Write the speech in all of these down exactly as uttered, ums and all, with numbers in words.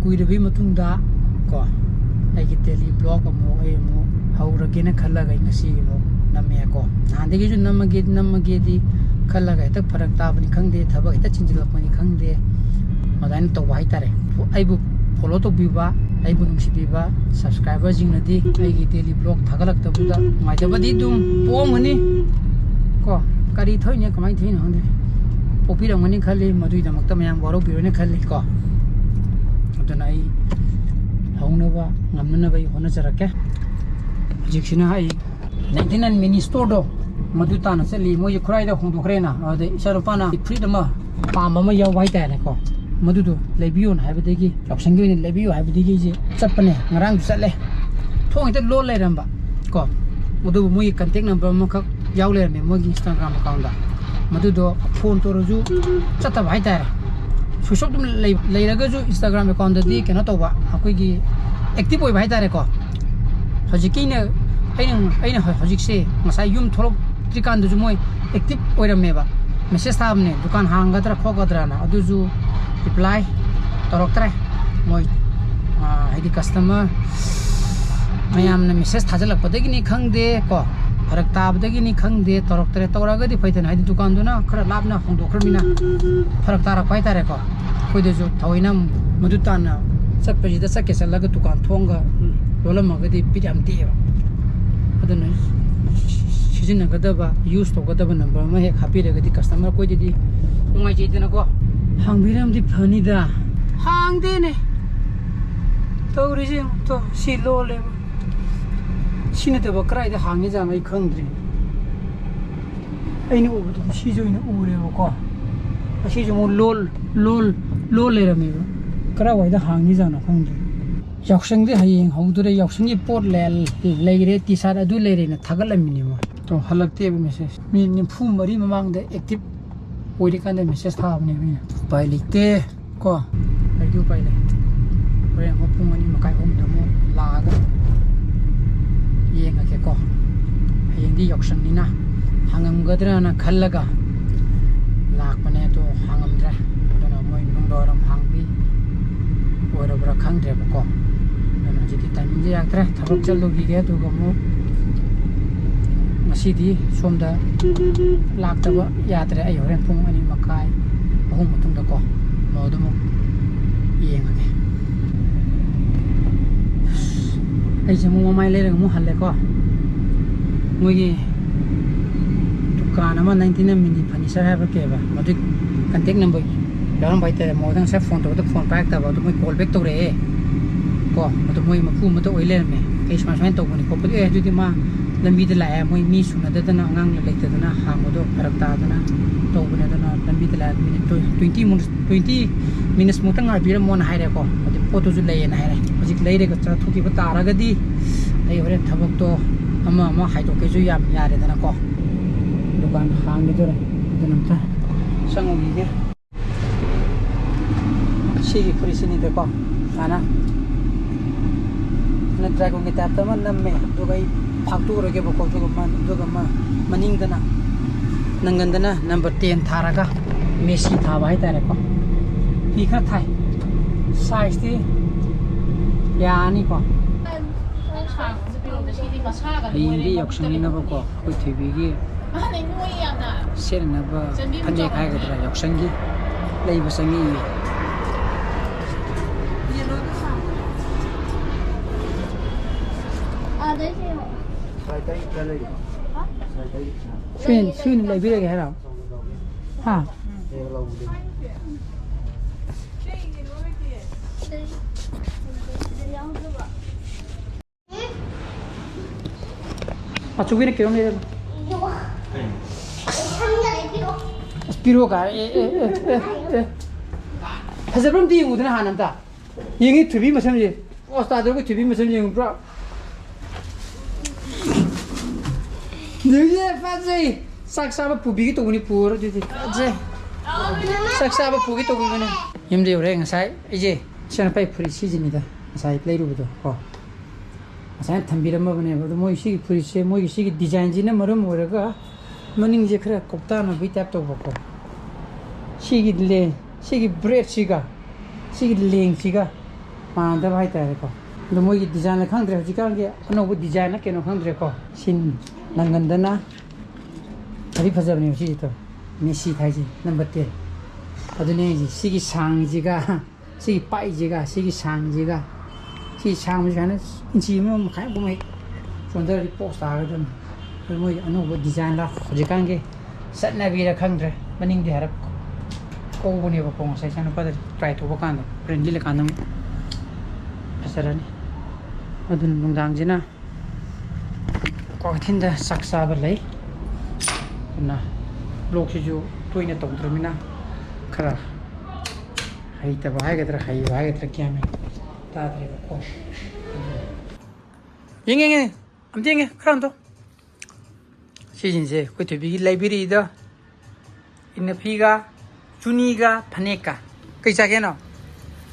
ꯀꯨꯏꯔꯕꯩ ꯃꯇꯨꯡꯗ ꯀꯣ, ꯑꯩꯒꯤ daily vlog ꯑꯃꯨꯛ ꯑꯩ ꯑꯃꯨꯛ ꯍꯧꯔꯒꯦꯅ ꯈꯜꯂꯒ ꯑꯩ ꯉꯁꯤ ꯑꯃꯨꯛ ꯅꯝꯃꯦꯀꯣ꯫ ꯅꯍꯥꯟꯗꯒꯤꯁꯨ ꯅꯝꯃꯒꯦ ꯅꯝꯃꯒꯦꯗꯤ ꯈꯜꯂꯒ ꯍꯦꯛꯇ ꯐꯔꯛ ꯇꯥꯕꯅꯤ ꯈꯪꯗꯦ, ꯊꯕꯛ ꯍꯦꯛꯇ ꯆꯤꯟꯁꯤꯜꯂꯛꯄꯅꯤ ꯈꯪꯗꯦ, ꯑꯗꯨꯃꯥꯏꯅ ꯇꯧꯕ ꯍꯥꯏꯇꯥꯔꯦ꯫ ꯑꯩꯕꯨ follow ꯇꯧꯕꯤꯕ, ꯑꯩꯕꯨ ꯅꯨꯡꯁꯤꯕꯤꯕ subscriberꯁꯤꯡꯅꯗꯤ ꯑꯩꯒꯤ daily vlog ꯊꯥꯒꯠꯂꯛꯇꯕꯗꯨꯗ ꯅꯨꯡꯉꯥꯏꯇꯕꯗꯤ ꯑꯗꯨꯝ ꯄꯣꯛꯑꯝꯒꯅꯤ ꯀꯣ꯫ ꯀꯔꯤ ꯊꯣꯛꯏꯅꯣ, ꯀꯃꯥꯏꯅ ꯊꯣꯛꯏꯅꯣ ꯈꯪꯗꯦ, ꯄꯣꯛꯄꯤꯔꯝꯒꯅꯤ ꯈꯜꯂꯤ꯫ ꯃꯗꯨꯒꯤꯗꯃꯛꯇ ꯃꯌꯥꯝ ꯋꯥꯔꯧꯕꯤꯔꯣꯏꯅ ꯈꯜꯂꯤ ꯀꯣ꯫ ꯑꯗꯨꯅ ꯑꯩ ꯍꯧꯅꯕ ꯉꯝꯅꯅꯕ ꯑꯩ ꯍꯣꯠꯅꯖꯔꯛꯀꯦ꯫ ꯍꯧꯖꯤꯛꯁꯤꯅ ꯑꯩ ninety nine mini storeꯗꯣ, ꯃꯗꯨ ꯇꯥꯟꯅ ꯆꯠꯂꯤ꯫ ꯃꯣꯏꯁꯦ ꯈꯨꯔꯥꯏꯗ ꯍꯣꯡꯗꯣꯛꯈ꯭ꯔꯦꯅ, ꯑꯗꯨꯗ ꯏꯆꯥꯅꯨꯄꯥꯅ ꯐꯨꯔꯤꯠ ꯑꯃ ꯄꯥꯝꯕ ꯑꯃ ꯌꯥꯎꯕ ꯍꯥꯏꯇꯥꯔꯦꯀꯣ, ꯃꯗꯨꯗꯣ ꯂꯩꯕꯤꯌꯣꯅ ꯍꯥꯏꯕꯗꯒꯤ, ꯌꯥꯎꯁꯪꯒꯤ ꯑꯣꯏꯅ ꯂꯩꯕꯤꯌꯨ ꯍꯥꯏꯕꯗꯒꯤ ꯑꯩꯁꯦ ꯆꯠꯄꯅꯦ꯫ ꯉꯔꯥꯡꯁꯨ ꯆꯠꯂꯦ, ꯊꯣꯡ ꯍꯦꯛꯇ ꯂꯣꯜ ꯂꯩꯔꯝꯕ ꯀꯣ꯫ ꯑꯗꯨꯕꯨ ꯃꯣꯏꯒꯤ contact number ꯑꯃꯈꯛ ꯌꯥꯎ ꯂꯩꯔꯝꯃꯦ ꯃꯣꯏꯒꯤ Instagram accountꯗ꯫ ꯃꯗꯨꯗꯣ phone ꯇꯧꯔꯁꯨ ꯆꯠꯇꯕ ꯍꯥꯏꯇꯥꯔꯦ꯫ Switch off ꯑꯗꯨꯝ ꯂꯩ-, ꯂꯩꯔꯒꯁꯨ Instagram accountꯗꯗꯤ ꯀꯩꯅꯣ ꯇꯧꯕ, ꯑꯩꯈꯣꯏꯒꯤ active ꯑꯣꯏꯕ ꯍꯥꯏꯇꯥꯔꯦꯀꯣ꯫ ꯍꯧꯖꯤꯛꯀꯤ ꯑꯩꯅ, ꯑꯩꯅ, ꯑꯩꯅ ꯍꯧ-, ꯍꯧꯖꯤꯛꯁꯦ ꯉꯁꯥꯏ ꯌꯨꯝ ꯊꯣꯛꯂꯛꯇ꯭ꯔꯤꯀꯥꯟꯗꯁꯨ ꯃꯣꯏ active ꯑꯣꯏꯔꯝꯃꯦꯕ꯫ Message ꯊꯥꯕꯅꯦ, ꯗꯨꯀꯥꯟ ꯍꯥꯡꯒꯗ꯭ꯔꯥ ꯈꯣꯠꯀꯗ꯭ꯔꯥꯅ, ꯑꯗꯨꯁꯨ reply ꯇꯧꯔꯛꯇ꯭ꯔꯦ꯫ ꯃꯣꯏ, ꯑꯥ, ꯍꯥꯏꯗꯤ customer ꯃꯌꯥꯝꯅ message ꯊꯥꯖꯤꯜꯂꯛꯄꯗꯒꯤꯅꯤ ꯈꯪꯗꯦ ꯀꯣ, ꯐꯔꯛ ꯇꯥꯕꯗꯒꯤꯅꯤ ꯈꯪꯗꯦ, ꯇꯧꯔꯛꯇ꯭ꯔꯦ꯫ ꯇꯧꯔꯛꯑꯒꯗꯤ ꯐꯩꯗꯅ, ꯍꯥꯏꯗꯤ ꯗꯨꯀꯥꯟꯗꯨꯅ ꯈꯔ ꯂꯥꯞꯅ ꯍꯣꯡꯗꯣꯛꯈ꯭ꯔꯃꯤꯅ ꯐꯔꯛ ꯇꯥꯔꯛꯄ ꯍꯥꯏꯇꯥꯔꯦꯀꯣ꯫ ꯑꯩꯈꯣꯏꯗꯁꯨ ꯊꯑꯣꯏꯅ ꯃꯗꯨ ꯇꯥꯟꯅ ꯆꯠꯄꯁꯤꯗ, ꯆꯠꯀꯦ ꯆꯠꯂꯒ ꯗꯨꯀꯥꯟ ꯊꯣꯡꯒ ꯂꯣꯜꯂꯝꯃꯒꯗꯤ ꯕꯤꯠ ꯌꯥꯝ ꯇꯦꯛꯑꯦꯕ꯫ ꯑꯗꯨꯅ ꯁꯤꯖꯤꯟꯅꯒꯗꯕ, use ꯇꯧꯒꯗꯕ number ꯑꯃ ꯍꯦꯛ ꯍꯥꯞꯄꯤꯔꯒꯗꯤ customer ꯑꯩꯈꯣꯏꯗꯗꯤ ꯅꯨꯡꯉꯥꯏꯖꯩꯗꯅꯀꯣ꯫ ꯍꯥꯡꯕꯤꯔꯝꯗꯤ ꯐꯅꯤꯗ꯫ ꯍꯥꯡꯗꯦꯅꯦ ꯇꯧꯔꯤꯁꯦ ꯌꯦꯡꯉꯨ꯫ ꯇꯣ, ꯁꯤ ꯂꯣꯜꯂꯦꯕ꯫ ꯁꯤ ꯅꯠꯇꯕ ꯀꯗꯥꯏꯗ ꯍꯥꯡꯉꯤꯖꯥꯠꯅꯣ ꯑꯩ ꯈꯪꯗ꯭ꯔꯦ꯫ ꯑꯩꯅ ꯎꯕꯗꯗꯤ ꯁꯤꯁꯨ ꯑꯣꯏꯅ ꯎꯔꯦꯕꯀꯣ꯫ ꯑꯁꯤꯁꯨ ꯑꯃꯨꯛ ꯂꯣꯜ, ꯂꯣꯜ, ꯂꯣꯜ ꯂꯩꯔꯝꯃꯦꯕ꯫ ꯀꯗꯥꯏꯋꯥꯏꯗ ꯍꯥꯡꯉꯤꯖꯥꯠꯅꯣ ꯈꯪꯗ꯭ꯔꯦ꯫ ꯌꯥꯎꯁꯪꯗꯤ ꯍꯌꯦꯡ ꯍꯧꯗꯣꯔꯦ, ꯌꯥꯎꯁꯪꯒꯤ ꯄꯣꯠ ꯂꯩ-, ꯂꯩꯔꯦ, T-shirt ꯑꯗꯨ ꯂꯩꯔꯦꯅ ꯊꯥꯒꯠꯂꯝꯃꯤꯅꯦ ꯃꯣꯏ꯫ ꯇꯣ, ꯍꯜꯂꯛꯇꯦꯕ message꯫ ꯃꯤꯅꯤꯠ ꯅꯤꯐꯨ ꯃꯔꯤ ꯃꯃꯥꯡꯗ active ꯑꯣꯏꯔꯤꯀꯥꯟꯗ message ꯊꯥꯕꯅꯦꯕ ꯑꯩꯅ꯫ ꯎꯄꯥꯏ ꯂꯩꯇꯦ ꯀꯣ꯫ ꯀꯩꯗꯤ ꯎꯄꯥꯏ ꯂꯩ? ꯍꯣꯔꯦꯟ ꯑꯃꯨꯛ ꯄꯨꯡ ꯑꯅꯤ ꯃꯈꯥꯏ, ꯑꯍꯨꯝꯗ ꯑꯃꯨꯛ ꯂꯥꯛꯑꯒ ꯌꯦꯡꯉꯒꯦꯀꯣ꯫ ꯍꯌꯦꯡꯗꯤ ꯌꯥꯎꯁꯪꯅꯤꯅ ꯍꯥꯡꯉꯝꯒꯗ꯭ꯔꯅ ꯈꯜꯂꯒ ꯂꯥꯛꯄꯅꯦ, ꯑꯗꯣ ꯍꯥꯡꯉꯝꯗ꯭ꯔꯦ꯫ ꯑꯗꯨꯅ ꯃꯣꯏ ꯅꯨꯡꯗꯥꯡꯋꯥꯏꯔꯝ ꯍꯥꯡꯕꯤ ꯑꯣꯏꯔꯕ꯭ꯔꯥ ꯈꯪꯗ꯭ꯔꯦꯕꯀꯣ꯫ ꯑꯗꯨꯅ ꯍꯧꯖꯤꯛꯇꯤ ꯇꯥꯏꯃꯤꯡꯁꯦ ꯌꯥꯔꯛꯇ꯭ꯔꯦ, ꯊꯕꯛ ꯆꯠꯂꯨꯈꯤꯒꯦ꯫ ꯑꯗꯨꯒ ꯑꯃꯨꯛ ꯉꯁꯤꯗꯤ ꯁꯣꯝꯗ ꯂꯥꯛꯇꯕ ꯌꯥꯗ꯭ꯔꯦ꯫ ꯑꯩ ꯍꯣꯔꯦꯟ ꯄꯨꯡ ꯑꯅꯤ ꯃꯈꯥꯏ, ꯑꯍꯨꯝ ꯃꯇꯨꯡꯗꯀꯣ ꯃꯣꯗꯣ ꯑꯃꯨꯛ ꯌꯦꯡꯉꯒꯦ꯫ ꯑꯩꯁꯦ ꯑꯃꯨꯛ ꯃꯃꯥꯏ ꯂꯩꯔꯒ ꯑꯃꯨꯛ ꯍꯜꯂꯦꯀꯣ꯫ ꯃꯣꯏꯒꯤ ꯗꯨꯀꯥꯟ ꯑꯃ, ꯅꯥꯏꯟꯇꯤ ꯅꯥꯏꯟ ꯃꯤꯅꯤ ꯐꯔꯅꯤꯆꯔ ꯍꯥꯏꯕ ꯀꯩꯕ, ꯃꯗꯨꯒꯤ ꯀꯟꯇꯦꯛ ꯅꯝꯕꯔ ꯌꯥꯎꯔꯝꯕ ꯍꯥꯏꯇꯥꯔꯦ꯫ ꯃꯣꯗ ꯉꯁꯥꯏ ꯐꯣꯟ ꯇꯧꯕꯗ ꯐꯣꯟ ꯄꯥꯏꯔꯛꯇꯕ, ꯑꯗꯨ ꯃꯣꯏ ꯀꯣꯜ ꯕꯦꯛ ꯇꯧꯔꯛꯑꯦ ꯀꯣ꯫ ꯑꯗꯣ ꯃꯣꯏ ꯃꯄꯨ ꯑꯃꯗ ꯑꯣꯏ ꯂꯩꯔꯝꯃꯦ꯫ ꯑꯩ ꯁꯨꯃꯥꯏ ꯁꯨꯃꯥꯏꯅ ꯇꯧꯕꯅꯤ ꯈꯣꯠꯄꯅꯤ꯫ ꯑꯦ, ꯑꯗꯨꯗꯤ ꯃꯥ ꯂꯝꯕꯤꯗ ꯂꯥꯛꯑꯦ, ꯃꯣꯏ ꯃꯤ ꯁꯨꯅꯗꯗꯅ, ꯑꯉꯥꯡ ꯂꯩꯇꯗꯅ ꯍꯥꯡꯕꯗꯣ ꯐꯔꯛ ꯇꯥꯗꯅ ꯇꯧꯕꯅꯦ꯫ ꯑꯗꯨꯅ ꯂꯝꯕꯤꯗ ꯂꯥꯛꯑꯦ, ꯃꯤꯅꯤꯠ ꯇ꯭ꯋꯦꯟꯇꯤ ꯃꯤꯅꯤꯠꯁ, ꯇ꯭ꯋꯦꯟꯇꯤ ꯃꯤꯅꯤꯠꯁꯃꯨꯛꯇ ꯉꯥꯏꯕꯤꯔꯝꯃꯣꯅ ꯍꯥꯏꯔꯦꯀꯣ꯫ ꯑꯗꯨ ꯄꯣꯠꯇꯨꯁꯨ ꯂꯩꯌꯦꯅ ꯍꯥꯏꯔꯦ꯫ ꯍꯧꯖꯤꯛ ꯂꯩꯔꯒ ꯆꯠꯊꯣꯛꯈꯤꯕ ꯇꯥꯔꯒꯗꯤ ꯑꯩ ꯍꯣꯔꯦꯟ ꯊꯕꯛꯇꯣ ꯑꯃ ꯑꯃ ꯍꯥꯏꯗꯣꯛꯀꯦꯁꯨ ꯌꯥꯝ ꯌꯥꯔꯦꯗꯅꯀꯣ꯫ ꯗꯨꯀꯥꯟ ꯍꯥꯡꯈꯤꯗꯣꯔꯦ꯫ ꯑꯗꯨꯅ ꯑꯝꯇ ꯆꯪꯉꯨꯈꯤꯒꯦ꯫ ꯁꯤꯒꯤ ꯐꯨꯔꯤꯠꯁꯤꯅꯤꯗꯀꯣ, ꯁꯨꯃꯥꯏꯅ ꯗ꯭ꯔꯥꯒꯣꯟꯒꯤ ꯇꯥꯏꯞꯇ ꯑꯃ ꯅꯝꯃꯦ꯫ ꯑꯗꯨꯒ ꯑꯩ ꯐꯥꯛꯇꯣꯛꯎꯔꯒꯦꯕꯀꯣ꯫ ꯑꯗꯨꯒ ꯃ-, ꯑꯗꯨꯒ ꯃ-, ꯃꯅꯤꯡꯗꯅ, ꯅꯪꯒꯟꯗꯅ ꯅꯝꯕꯔ ꯇꯦꯟ ꯊꯥꯔꯒ ꯃꯦꯁꯤ ꯊꯥꯕ ꯍꯥꯏꯇꯥꯔꯦꯀꯣ꯫ ꯐꯤ ꯈꯔ ꯊꯥꯏ, ꯁꯥꯏꯖꯇꯤ ꯌꯥꯅꯤꯀꯣ꯫ ꯍꯌꯦꯡꯗꯤ ꯌꯥꯎꯁꯪꯅꯤꯅꯕꯀꯣ, ꯑꯩꯈꯣꯏ ꯊꯣꯏꯕꯤꯒꯤ ꯁꯦꯠꯅꯅꯕ ꯐꯅꯦꯛ ꯍꯥꯏꯒꯗ꯭ꯔꯥ, ꯌꯥꯎꯁꯪꯒꯤ ꯂꯩꯕ ꯆꯪꯉꯛꯏꯌꯦ꯫ ꯁꯨꯏꯅ, ꯁꯨꯏꯅ ꯂꯩꯕꯤꯔꯒꯦ ꯍꯥꯏꯔꯣ? ꯍꯥ? ꯃꯆꯨꯒꯤꯅ ꯀꯩꯅꯣꯝ ꯂꯩꯔꯦ꯫ ꯑꯁ, ꯄꯤꯔꯛꯑꯣ ꯀꯥꯏ꯫ ꯑꯦ, ꯑꯦ, ꯑꯦ, ꯑꯦ, ꯑꯦ꯫ ꯐꯖꯕ꯭ꯔꯥ ꯑꯝꯇ ꯌꯦꯡꯉꯨꯗꯅ ꯍꯥꯟꯅ ꯑꯝꯇ꯫ ꯌꯦꯡꯉꯤ ꯊꯣꯏꯕꯤ ꯃꯁꯝꯁꯦ꯫ ꯄꯣꯁ ꯇꯥꯗ꯭ꯔꯒ ꯊꯣꯏꯕꯤ ꯃꯁꯝ ꯌꯦꯡꯉꯨ ꯄꯨꯔꯥ꯫ ꯌꯦꯡꯉꯨꯅꯦ, ꯐꯖꯩ꯫ ꯆꯥꯛ ꯆꯥꯕ ꯄꯨꯕꯤꯒꯦ ꯇꯧꯕꯅꯤ, ꯄꯨꯔ ꯑꯗꯨꯗꯤ꯫ ꯐꯖꯩ꯫ ꯆꯥꯛ ꯆꯥꯕ ꯄꯨꯒꯦ ꯇꯧꯕꯤꯕꯅꯦ꯫ ꯌꯨꯝꯗ ꯌꯧꯔꯦ ꯉꯁꯥꯏ꯫ ꯑꯩꯁꯦ ꯏꯆꯥꯅꯨꯄꯥꯒꯤ ꯐꯨꯔꯤꯠ ꯁꯤꯖꯤꯅꯤꯗ ꯉꯁꯥꯏ ꯂꯩꯔꯨꯕꯗꯣ ꯀꯣ꯫ ꯉꯁꯥꯏ ꯊꯝꯕꯤꯔꯝꯃꯕꯅꯦꯕ꯫ ꯑꯗꯣ ꯃꯣꯏ ꯁꯤꯒꯤ ꯐꯨꯔꯤꯠꯁꯦ, ꯃꯣꯏꯒꯤ ꯁꯤꯒꯤ ꯗꯤꯖꯥꯏꯟꯁꯤꯅ ꯃꯔꯝ ꯑꯣꯏꯔꯒ ꯃꯅꯤꯡꯁꯦ ꯈꯔ ꯀꯧꯇꯥꯅꯕꯒꯤ ꯇꯥꯏꯞ ꯇꯧꯕꯀꯣ꯫ ꯁꯤꯒꯤ ꯂꯦ-, ꯁꯤꯒꯤ ꯕ꯭ꯔꯦꯗꯁꯤꯒ ꯁꯤꯒꯤ ꯂꯦꯡꯁꯤꯒ ꯃꯥꯟꯅꯗꯕ ꯍꯥꯏꯇꯥꯔꯦꯀꯣ꯫ ꯑꯗꯣ ꯃꯣꯏꯒꯤ ꯗꯤꯖꯥꯏꯟꯗ ꯈꯪꯗ꯭ꯔꯦ, ꯍꯧꯖꯤꯛꯀꯥꯟꯒꯤ ꯑꯅꯧꯕ ꯗꯤꯖꯥꯏꯟꯅ ꯀꯩꯅꯣ ꯈꯪꯗ꯭ꯔꯦꯀꯣ꯫ ꯁꯤ ꯅꯪꯒꯟꯗꯅ ꯐꯗꯤ ꯐꯖꯕꯅꯦꯕ ꯁꯤꯁꯦ ꯇꯧ꯫ ꯃꯦꯁꯤ ꯊꯥꯏꯁꯦ ꯅꯝꯕꯔ ꯇꯦꯟ꯫ ꯑꯗꯨꯅꯦ ꯍꯥꯏꯁꯦ, ꯁꯤꯒꯤ ꯁꯥꯡꯁꯤꯒ ꯁꯤꯒꯤ ꯄꯥꯛꯏꯁꯤꯒ ꯁꯤꯒꯤ ꯁꯥꯡꯁꯤꯒ, ꯁꯤ ꯁꯥꯡꯕꯁꯤ ꯁꯨꯃꯥꯏꯅ ꯏꯟꯆꯤ ꯑꯃ ꯃꯈꯥꯏ ꯑꯃꯨꯛ ꯍꯦꯛ ꯆꯣꯟꯊꯔꯗꯤ ꯄꯣꯁ ꯇꯥꯒꯗꯕꯅꯤ꯫ ꯑꯗꯨ ꯃꯣꯏ ꯑꯅꯧꯕ ꯗꯤꯖꯥꯏꯟ ꯂꯥꯛ ꯍꯧꯖꯤꯛꯀꯥꯟꯒꯤ ꯆꯠꯅꯕꯤꯔ ꯈꯪꯗ꯭ꯔꯦ꯫ ꯃꯅꯤꯡꯗꯤ ꯍꯥꯏꯔꯞ ꯀꯧꯕꯅꯦꯕꯀꯣ, ꯉꯁꯥꯏ ꯏꯆꯥꯅꯨꯄꯥꯗ ꯇ꯭ꯔꯥꯏ ꯇꯧꯕ ꯀꯥꯟꯗ ꯍꯣꯔꯦꯟ ꯂꯤꯠꯂꯀꯥꯟꯗ ꯑꯃꯨꯛ ꯐꯖꯔꯅꯤ꯫ ꯑꯗꯨꯅ ꯅꯨꯡꯗꯥꯡꯁꯤꯅ ꯀ꯭ꯋꯥꯀꯩꯊꯦꯜꯗ ꯆꯥꯛ ꯆꯥꯕ ꯂꯩ꯫ ꯑꯗꯨꯅ ꯕ꯭ꯂꯣꯛꯁꯤꯁꯨ ꯇꯣꯏꯅ ꯇꯧꯗ꯭ꯔꯃꯤꯅ ꯈꯔ ꯍꯩꯇꯕ ꯍꯥꯏꯒꯗ꯭ꯔꯥ, ꯍꯩꯕ ꯍꯥꯏꯒꯗ꯭ꯔꯥ, ꯒ꯭ꯌꯥꯟ ꯃꯦꯟ ꯇꯥꯗ꯭ꯔꯦꯕꯀꯣ꯫ ꯌꯦꯡꯉꯦ, ꯌꯦꯡꯉꯦ, ꯑꯝꯇ ꯌꯦꯡꯉꯦ, ꯈꯔ ꯑꯝꯇ꯫ ꯁꯤꯁꯤꯡꯁꯦ ꯑꯩꯈꯣꯏ ꯊꯣꯏꯕꯤꯒꯤ ꯂꯥꯏꯕ꯭ꯔꯦꯔꯤꯗ ꯏꯟꯅꯐꯤꯒ, ꯆꯨꯅꯤꯒ, ꯐꯅꯦꯛꯀ꯫ ꯀꯩ ꯆꯥꯒꯦꯅꯣ?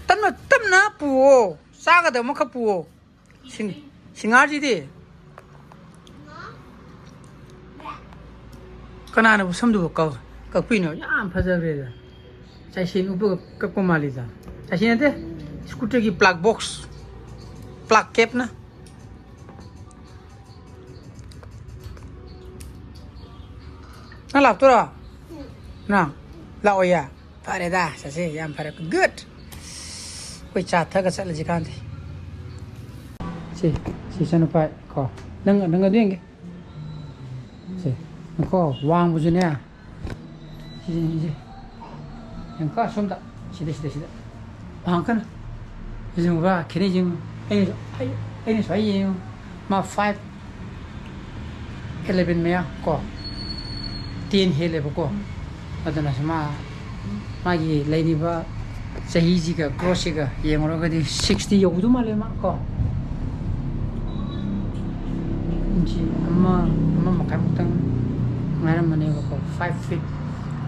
ꯇꯞꯅ, ꯇꯞꯅ ꯄꯨꯑꯣ, ꯆꯥꯒꯗꯕ ꯑꯃꯈꯛ ꯄꯨꯑꯣ꯫ ꯁꯤꯡ-, ꯁꯤꯡꯍꯥꯔꯁꯤꯗꯤ? ꯀꯅꯥꯅꯕꯨ ꯁꯝꯗꯨꯕꯨ ꯀꯛ-, ꯀꯛꯄꯤꯅꯣ? ꯌꯥꯝ ꯐꯖꯈ꯭ꯔꯦꯗ꯫ ꯆꯥꯏꯁꯦꯟ ꯎꯞꯄꯒ ꯀꯛꯄ ꯃꯥꯜꯂꯤꯗ꯫ ꯆꯥꯏꯁꯦꯟ ꯅꯠꯇꯦ, ꯁ꯭ꯀꯨꯇꯔꯒꯤ ꯄ꯭ꯂꯥꯛ ꯕꯣꯛꯁ, ꯄ꯭ꯂꯥꯛ ꯀꯦꯞꯅ꯫ ꯅꯪ ꯂꯥꯛꯇꯣꯏꯔꯣ? ꯅꯪ ꯂꯥꯛꯑꯣꯌꯦ? ꯐꯔꯦꯗ, ꯆꯠꯁꯦ, ꯌꯥꯝ ꯐꯔꯦ, ꯒꯨꯗ꯫ ꯑꯩꯈꯣꯏ ꯆꯥ ꯊꯛꯑꯒ ꯆꯠꯂꯁꯤ ꯀꯥꯟꯗꯦ꯫ ꯁꯤ, ꯁꯤ ꯏꯆꯥꯅꯨꯄꯥ ꯀꯣ, ꯅꯪ, ꯅꯪ ꯑꯗꯨ ꯌꯦꯡꯒꯦ꯫ ꯁꯦ, ꯉꯥꯏꯈꯣ, ꯋꯥꯡꯕꯁꯨꯅꯦ꯫ ꯁꯤꯗ ꯌꯦꯡꯁꯦ꯫ ꯌꯦꯡꯉꯨꯀꯣ, ꯑꯁꯣꯝꯗ꯫ ꯁꯤꯗ, ꯁꯤꯗ, ꯁꯤꯗ꯫ ꯋꯥꯡ ꯀꯟꯅ꯫ ꯁꯤ ꯌꯦꯡꯉꯨꯕ꯭ꯔꯥ? ꯈꯦꯠꯅꯩ ꯌꯦꯡꯉꯨ꯫ ꯑꯩꯅꯁꯨ, ꯑꯩ, ꯑꯩꯅꯁꯨ ꯑꯩ ꯌꯦꯡꯉꯨ꯫ ꯃꯥ ꯐꯥꯏꯚ ꯑꯦꯂꯦꯚꯦꯟ ꯃꯌꯥ ꯀꯣ꯫ ꯇꯦꯟ ꯍꯦꯜꯂꯦꯕꯀꯣ꯫ ꯑꯗꯨꯅꯁꯨ ꯃꯥ, ꯃꯥꯒꯤ ꯂꯩꯔꯤꯕ ꯆꯍꯤꯁꯤꯒ ꯒ꯭ꯔꯣꯠꯁꯤꯒ ꯌꯦꯡꯉꯨꯔꯒꯗꯤ ꯁꯤꯛꯁꯇꯤ ꯌꯧꯒꯗꯧ ꯃꯥꯜꯂꯦ ꯃꯥ ꯀꯣ꯫ ꯏꯟꯆꯤ ꯑꯃ, ꯑꯃ ꯃꯈꯥꯏꯃꯨꯛꯇꯪ ꯉꯥꯏꯔꯝꯃꯅꯦꯕꯀꯣ꯫ Five feet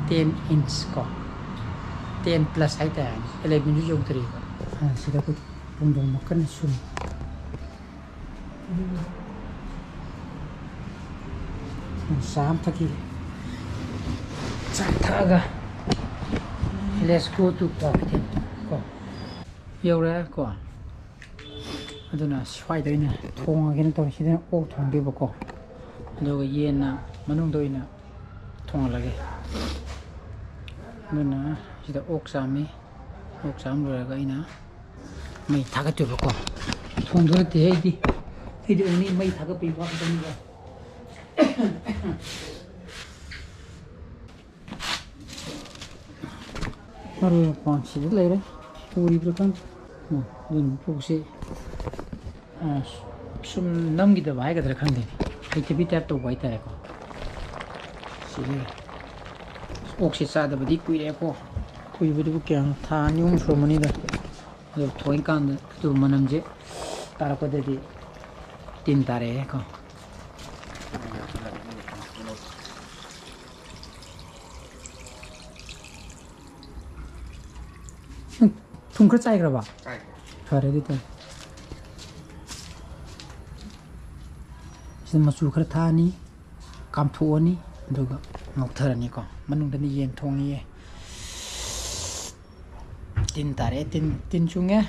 ten inch ꯀꯣ꯫ Ten plus ꯍꯥꯏꯇꯥꯔꯦꯅꯦ꯫ ꯑꯦꯂꯦꯚꯦꯟꯁꯨ ꯌꯧꯗ꯭ꯔꯤꯕ꯫ ꯑ, ꯁꯤꯗ ꯑꯩꯈꯣꯏ ꯄꯨꯡꯗꯣꯡ ꯃꯈꯜ ꯁꯨꯅ ꯆꯥ ꯑꯃ ꯊꯛꯈꯤꯒꯦ꯫ ꯆꯥ ꯊꯛꯑꯒ let's go to ꯀ꯭ꯋꯥꯀꯩꯊꯦꯜ ꯀꯣ꯫ ꯌꯧꯔꯦ ꯀꯣ꯫ ꯑꯗꯨꯅ ꯁ꯭ꯋꯥꯏꯗ ꯑꯣꯏꯅ ꯊꯣꯡꯉꯒꯦꯅ ꯇꯧꯔꯤ꯫ ꯁꯤꯗꯅ ꯑꯣꯛ ꯊꯣꯡꯗꯣꯏꯕꯀꯣ, ꯑꯗꯨꯒ ꯌꯦꯟꯅ ꯃꯅꯨꯡꯗ ꯑꯣꯏꯅ ꯊꯣꯡꯍꯜꯂꯒꯦ꯫ ꯑꯗꯨꯅ ꯁꯤꯗ ꯑꯣꯛ ꯆꯥꯝꯃꯤ꯫ ꯑꯣꯛ ꯆꯥꯝ ꯂꯣꯏꯔꯒ ꯑꯩꯅ ꯃꯩ ꯊꯥꯒꯠꯇꯣꯏꯕꯀꯣ꯫ ꯊꯣꯡꯗꯣꯏ ꯅꯠꯇꯦ ꯑꯩꯗꯤ, ꯑꯩꯗꯤ only ꯃꯩ ꯊꯥꯒꯠꯄꯒꯤ ꯋꯥ ꯈꯛꯇꯅꯤꯗ꯫ ꯃꯔꯣꯏ ꯃꯄꯥꯡ ꯁꯤꯗ ꯂꯩꯔꯦ꯫ ꯎꯔꯤꯕ꯭ꯔꯥ ꯈꯪꯗꯦ꯫ ꯎꯝ, ꯑꯗꯨꯅ ꯄꯨꯛꯁꯤ, ꯑ, ꯁꯨꯝ ꯅꯝꯈꯤꯗꯕ ꯍꯥꯏꯒꯗ꯭ꯔꯥ ꯈꯪꯗꯦꯅꯦ, ꯍꯩꯇꯕꯤ type ꯇꯧꯕ ꯍꯥꯏꯇꯥꯔꯦꯀꯣ꯫ ꯁꯤ ꯂꯩꯔꯦ꯫ ꯑꯣꯛꯁꯤ ꯆꯥꯗꯕꯗꯤ ꯀꯨꯏꯔꯦꯀꯣ꯫ ꯀꯨꯏꯕꯗꯨꯕꯨ ꯀꯌꯥꯅꯣ? ꯊꯥ ꯑꯅꯤ ꯑꯍꯨꯝ ꯁꯨꯔꯝꯃꯅꯤꯗ꯫ ꯑꯗꯨ ꯊꯣꯡꯉꯤꯀꯥꯟꯗ ꯑꯗꯨ ꯃꯅꯝꯁꯦ ꯇꯥꯔꯛꯄꯗꯗꯤ ꯇꯤꯟ ꯇꯥꯔꯛꯑꯦꯀꯣ꯫ ꯎꯝ, ꯊꯨꯝ ꯈꯔ ꯆꯥꯏꯈ꯭ꯔꯕ? ꯆꯥꯏꯈ꯭ꯔꯦ꯫ ꯐꯔꯦ ꯑꯗꯨꯗꯤ꯫ ꯁꯤꯗ ꯃꯆꯨ ꯈꯔ ꯊꯥꯛꯑꯅꯤ, ꯀꯥꯝꯊꯣꯛꯑꯅꯤ, ꯑꯗꯨꯒ ꯉꯧꯊꯔꯅꯤꯀꯣ꯫ ꯃꯅꯨꯡꯗꯅ ꯌꯦꯟ ꯊꯣꯡꯉꯤꯌꯦ꯫ ꯇꯤꯟ ꯇꯥꯔꯛꯑꯦ, ꯇꯤꯟ, ꯇꯤꯟ ꯆꯨꯡꯉꯦ꯫